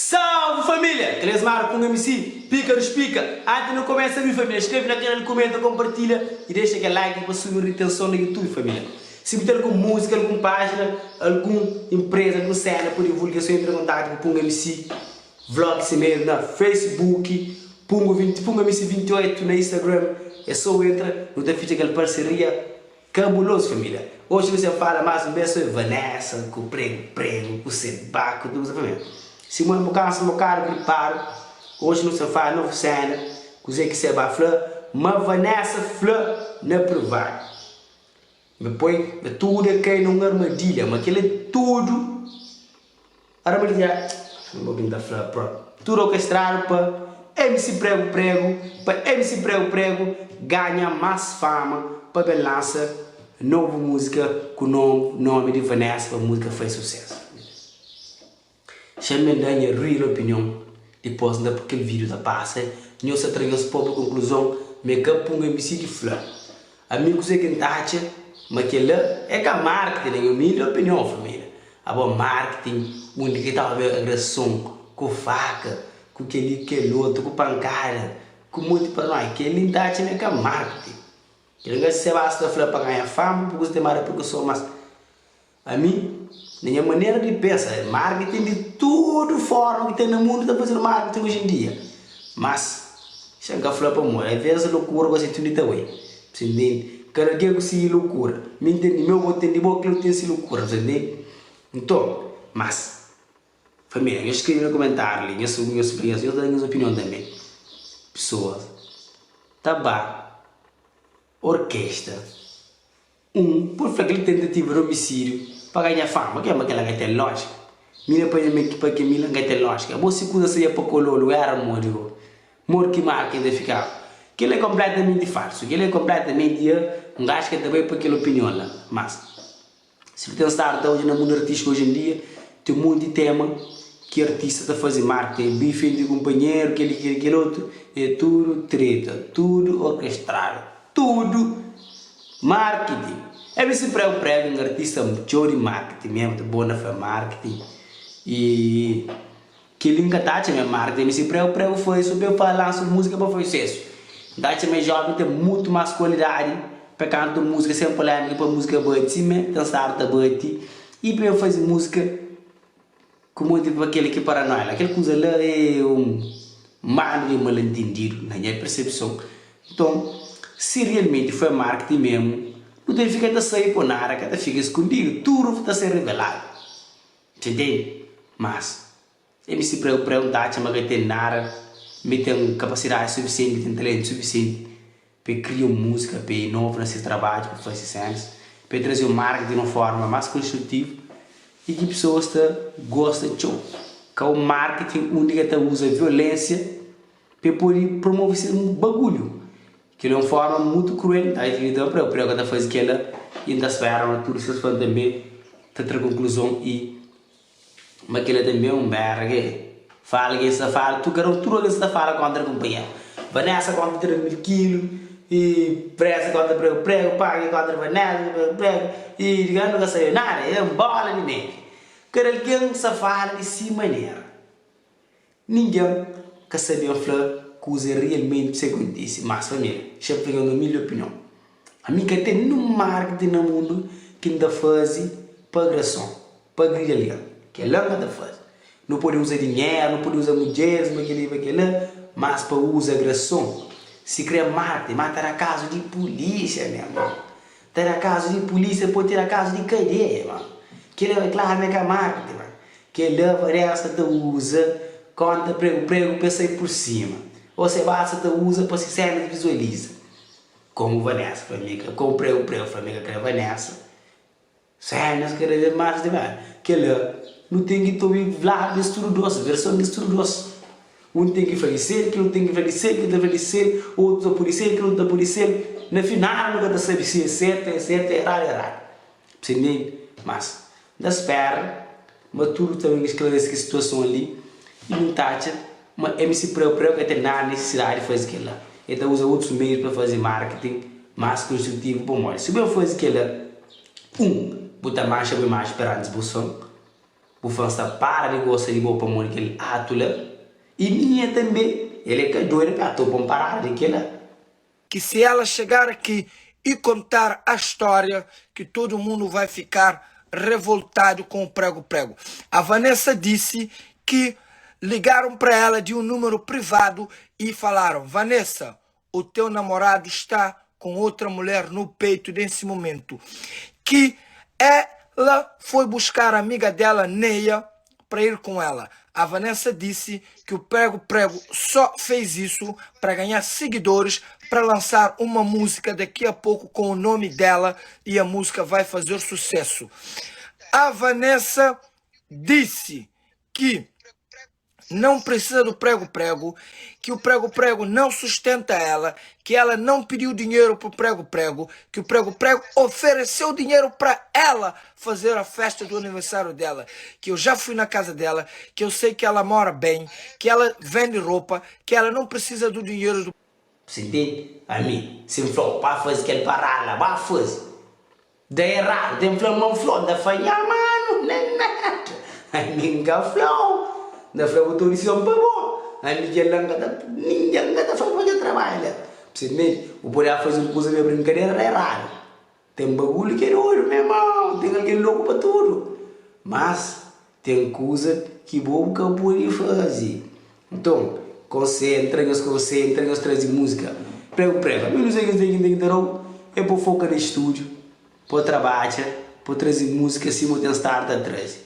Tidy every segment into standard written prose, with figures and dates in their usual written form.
Salve família! Clesmar ku MC Pika dos Pika. Antes nu começa mi família, escreve na canal, comenta, compartilha e deixa kel like pa subi retenção na YouTube família. Si bu tem algun música, algun página, algun empresa, algun cena pa divulga, é só entra em contato ku Pungo MC Vlog si mesmo na Facebook, Pungo 20, Pungo MC 28 na Instagram, é só entra, nu ta fitxa kel parceria Kabuloso família. Oxi nu sta fala mas un bes sobre Vanessa ku prego prego ku seba ku tudu kuza família. Si mo bu kansa un bokadu gripadu oxi nu sta fala novu sena kuze ki seba fla ma Vanessa fla na privadu ma poi ma tudu e kai na un armadilha ma kila e tudu Armadilha N bo ki N ta fla propi Tudu orkestradu pa MC Pregu Pregu Pa MC Pregu Pregu ganha más fama Pa ben lansa novu múzika ku nomi di Vanessa Pa múzika fai susésu Xa-m ben da nha real opinion Dipôs N ta kel vídiu ta pasa Nhos ta tra nhos própriu konkluzon Ma é ka punga MC ki fla Ami kuzê ki N ta atxa ma kel-la é ka marketing na nha umildi opinion família. Abo marketing undi ki ta obi agreson ku faka, ku kel-li ku kel-otu, ku pankada, ku monti paranoia, kel-li N ta atxa ma é ka marketing. Kel-li N ka se basta fla pa ganha fama, pa kuza ten más reperkuson mas Ami, na nha manera di pensa, marketing di tudu forma ki ten na mundu ta fazedu marketing oji en dia. Mas, xa N ka fla pamodi, alves lokura gosi tudu ta bai. Bu ntende? Kada algen ku si lokura. Mi N ten di meu, bo ten di bo, kel otu ten si lokura. Bu ntende? Nton, mas, família, nhos skrebe na komentáriu li nhos nhos nhos da nhos opinion tanbe. Pesoas ta ba orkestra. Un pode fla kel tentativa di omisídiu pa ganha fama, ke ma kela ka ten lójika. Mi na panha mi pa ke mi la ka ten lójika. Abo si kuza saia pa kololu era modi go? Modi ki mal ki ta fikaba? Kela é konpletamenti falsu, kela é konpletamenti un gaju ka ta bai pa kel opinion la. Mas. Si bu ten stadu ta odja na mundu artístiku oji en dia, ten monti tema ki artista ta faze marketing, bife entri kunpanheru, kel-li, kel-li, kel otu, é tudu treta, tudu orkestradu, tudu marketing. É meste pregu pregu un artista txeu di marketing mesmu, ta bon na fla marketing i. Kel-li N ka ta atxa ma é marketing, mi si pregu pregu foi so pa el fala lansa un múzika pa fai susésu. N ta atxa ma es jóven ten mutu más kualidadi pa kanta un múzika sen polémika pa múzika bati sima ten stadu ta bati i pa el faze múzika ku monti pa kel ki paranoia la. Kel kuza la é un bandu di malentendidu na nha persepson. Nton, si realmenti foi marketing memu, nu ten fika ta sai po nada ka ta fika skundidu, tudu ta ser reveladu. Dja ntende? Mas, e misti preu preu, N ta atxa ma ka ten nada, mi ten kapasidadi sufisienti, mi ten talentu sufisienti pa e kria un múzika, pa e inova na se trabadju, pa fase sénas, pa e traze un marketing di un forma más konstrutivu i ki pesoas ta gosta txeu. Ka un marketing undi ki e ta uza violénsia pa e pode promove se bagulhu. Kel-li é un forma mutu kruel, N ta akridita ma preu preu ka ta faze kel-la i N ta spera ma tudu ses fan tanbe ta tra konkluzon i ma kel-la tanbe é un bera ke fala ke sta fala tudu kada un tudu algen sta fala kontra kunpanheru. Vanessa kontra 3000 kilu i Presa kontra pregu pregu, Pangi kontra Vanessa pregu pregu i digamos nu ka sabe nada é un bola di neve. Kada algen sta fala di si manera. Ningen ka sa ben fla kuze realmenti sa kontise, mas família, xa fla nha humildi opinion, ami ka ten nun marketing na mundu ki N ta faze pa agreson, pa agridi algen, kela N ka ta faze. Nu pode uza dinheru, nu pode uza mudjeris pa keli pa kela, mas pa uza agreson, si kre marketing, ma ta da kazu di pulisia nha irmon, ta da kazu di pulisia, pode ta da kazu di kadeia, irmon, kela é klaru ma é ka marketing, irmon. Kel-la Vanessa ta uza konta pregu pregu pa sai pur sima. Ô se basta ta uza pa si sénas vizualiza. Komu Vanessa fla mi ka komu pregu pregu fla mi ka kre Vanessa, sénas kada vez más di ba. Kel-la nu ten ki ta obi ladu di es tudu dos, verson di es tudu dos. Un ten ki fla di sel, kel otu ten ki fla di sel, kel otu ta fla di sel, otu ta pudi sel, kel otu ta pudi sel. Na final nu ka ta sabe si é sertu é sertu, é eradu é eradu. Você entende? Mas N ta spera ma tudu ta ben sklarese kes situason li i nu ta atxa ma MC Preu Preu ka ten nada nisisidadi di faze kel-la. El ta uza otus meius pa faze marketing más konstrutivu pamodi si bu ben faze kel-la, 1 bu ta manxa bu imaji perantis bu son. Bu fans ta para di gosta di bo pamodi kel atu la. I minha tanbe, el é ka doida pa topa un parada di kela. Que se ela chegar aqui e contar a história que todo mundo vai ficar revoltado com o prego prego. A Vanessa disse que ligaram para ela de um número privado e falaram: Vanessa, o teu namorado está com outra mulher no peito nesse momento. Que ela foi buscar a amiga dela, Neia, para ir com ela. A Vanessa disse que o Prego Prego só fez isso para ganhar seguidores para lançar uma música daqui a pouco com o nome dela e a música vai fazer sucesso. A Vanessa disse que não precisa do prego prego, que o prego prego não sustenta ela, que ela não pediu dinheiro pro prego prego, que o prego prego ofereceu dinheiro para ela fazer a festa do aniversário dela, que eu já fui na casa dela, que eu sei que ela mora bem, que ela vende roupa, que ela não precisa do dinheiro do Bu ntende? Ami, si N fla-u pa faze kel parada la, ba faze. Da errado, ten fla ma N fla-u, N ta fla, nha manu, nen nada. Ami N ka fla-u, N ta fla bu ta disizon pa bo. Ami kel la N ka ta, ningen ka ta fla pa kel trabadju la. Bu ntende? Bu pode ba faze un kuza pa brinkadera, da errado. Ten bagulho ki é doidu mesmo, ten algen loku pa tudu, mas ten kuza ki bo bu ka pode faze. Nton, konsentra, nhos konsentra, nhos traze múzika. Pregu pregu, ami nu sai ki ten ki ta dau é pa foka na stúdiu, pa trabadja, pa traze múzika sima bu ten stadu ta traze.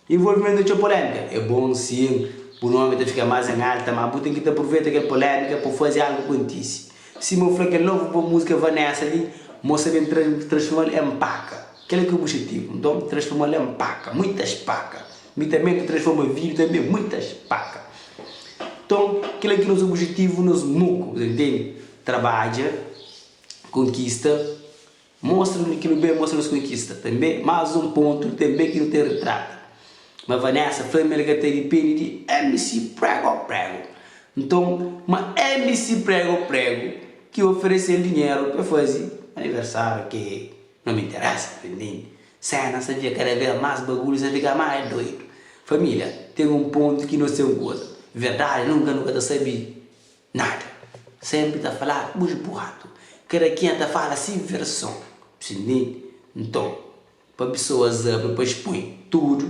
Envolvimentu na txeu polémika é bon sin, bu nómi ta fika más en alta, má bu ten ki ta pruveta kel polémika pa bu faze algu kontise. Sima bu fla kel novu bo múzika Vanessa li, mo sa ben transforma-l en paka. Kel-la ki é obijetivu. Nton, transforma-l en paka, muitas paka. Mi tanbe N ta transforma vídiu tanbe muitas paka. Nton, kel-la ki nos obijetivu, nos muku, bu ta ntende? Trabadja, konkista. Mostra undi ki nu ben, mostra nos konkista tanbe. Más un pontu tanbe ki nu ten ritrata ma Vanessa fla ma el ka ta dipende di MC Prego Prego. Nton, ma MC Prego Prego ki oferese-l dinheru pa faze aniversáriu ki no mi interesa, ta ntende? Séna sta fika kada bês más bagulhu sta fika más doidu. Família, ten un pontu ki nos ten kuza. Verdadi nunka nu ka ta sabe. Nada. Sempri ta faladu bus buatu. Kada kenha ta fala si verson. Psindi? Nton, pa pesoas abri pa expõe tudu,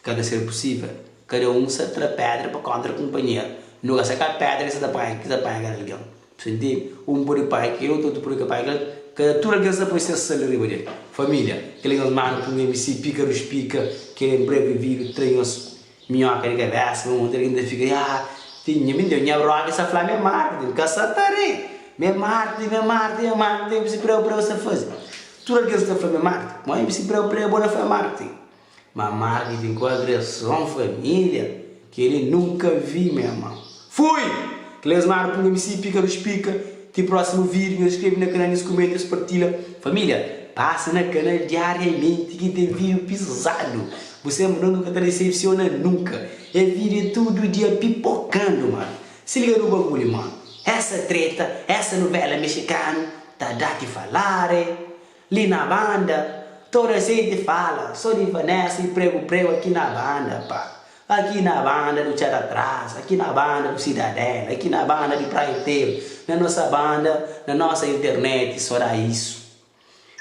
ka ta ser pusível. Kada un sa tra pedra pa kontra kunpanheru. Nu ka sa kal pedra ki sa ta panha, ki ta panha kada algen. Psindi? Un pode panha kel otu, otu pode ka panha kel otu. Kada tudu algen sa poi ses sal riba del. Família, kel nhos manda pa un MC Píkarus Pika, kel en breve vídiu tra nhos. Minhoka di kabesa pa monti algen ta fika ah ti nha mi nha brother sa fla mi é marketing ka sa ta ri mi é marketing mi é marketing mi é marketing mi preu preu sa fazi tudu algen sa ta fla mi é marketing ma mi preu preu bo na fla marketing ma marketing ku agreson familia keli nunka vi mi irmon fui Clesmar punha mi si pika dus pika ti próximo vídeo nhos inscreve na canal nhos comenta nhos partilha família passa na canal diariamente ki tem vídeo pisado bu sempre nunca ka ta decepciona nunca é vídeo tudo dia pipocando mano se liga no bagulho mano essa treta essa novela mexicano ta da ki falare li na banda toda gente fala só de Vanessa e prego prego aqui na banda pá Aqui na banda do Tchá Trás, aqui na banda do Cidadela, aqui na banda de Praia Inteiro, na nossa banda, na nossa internet, só dá isso.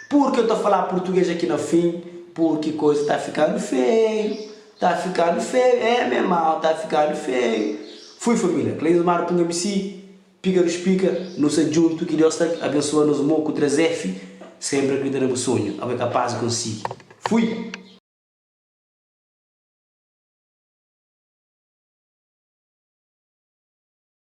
Por que eu tô falar português aqui no fim? Porque coisa tá ficando feio, tá ficando feio, é meu irmão, tá ficando feio. Fui família, Cleismar Punga MC, pica dos pica, nos junto, que Deus ta abençoa nos moco 3F, sempre acredita no sonho, abo é capaz de conseguir. Fui!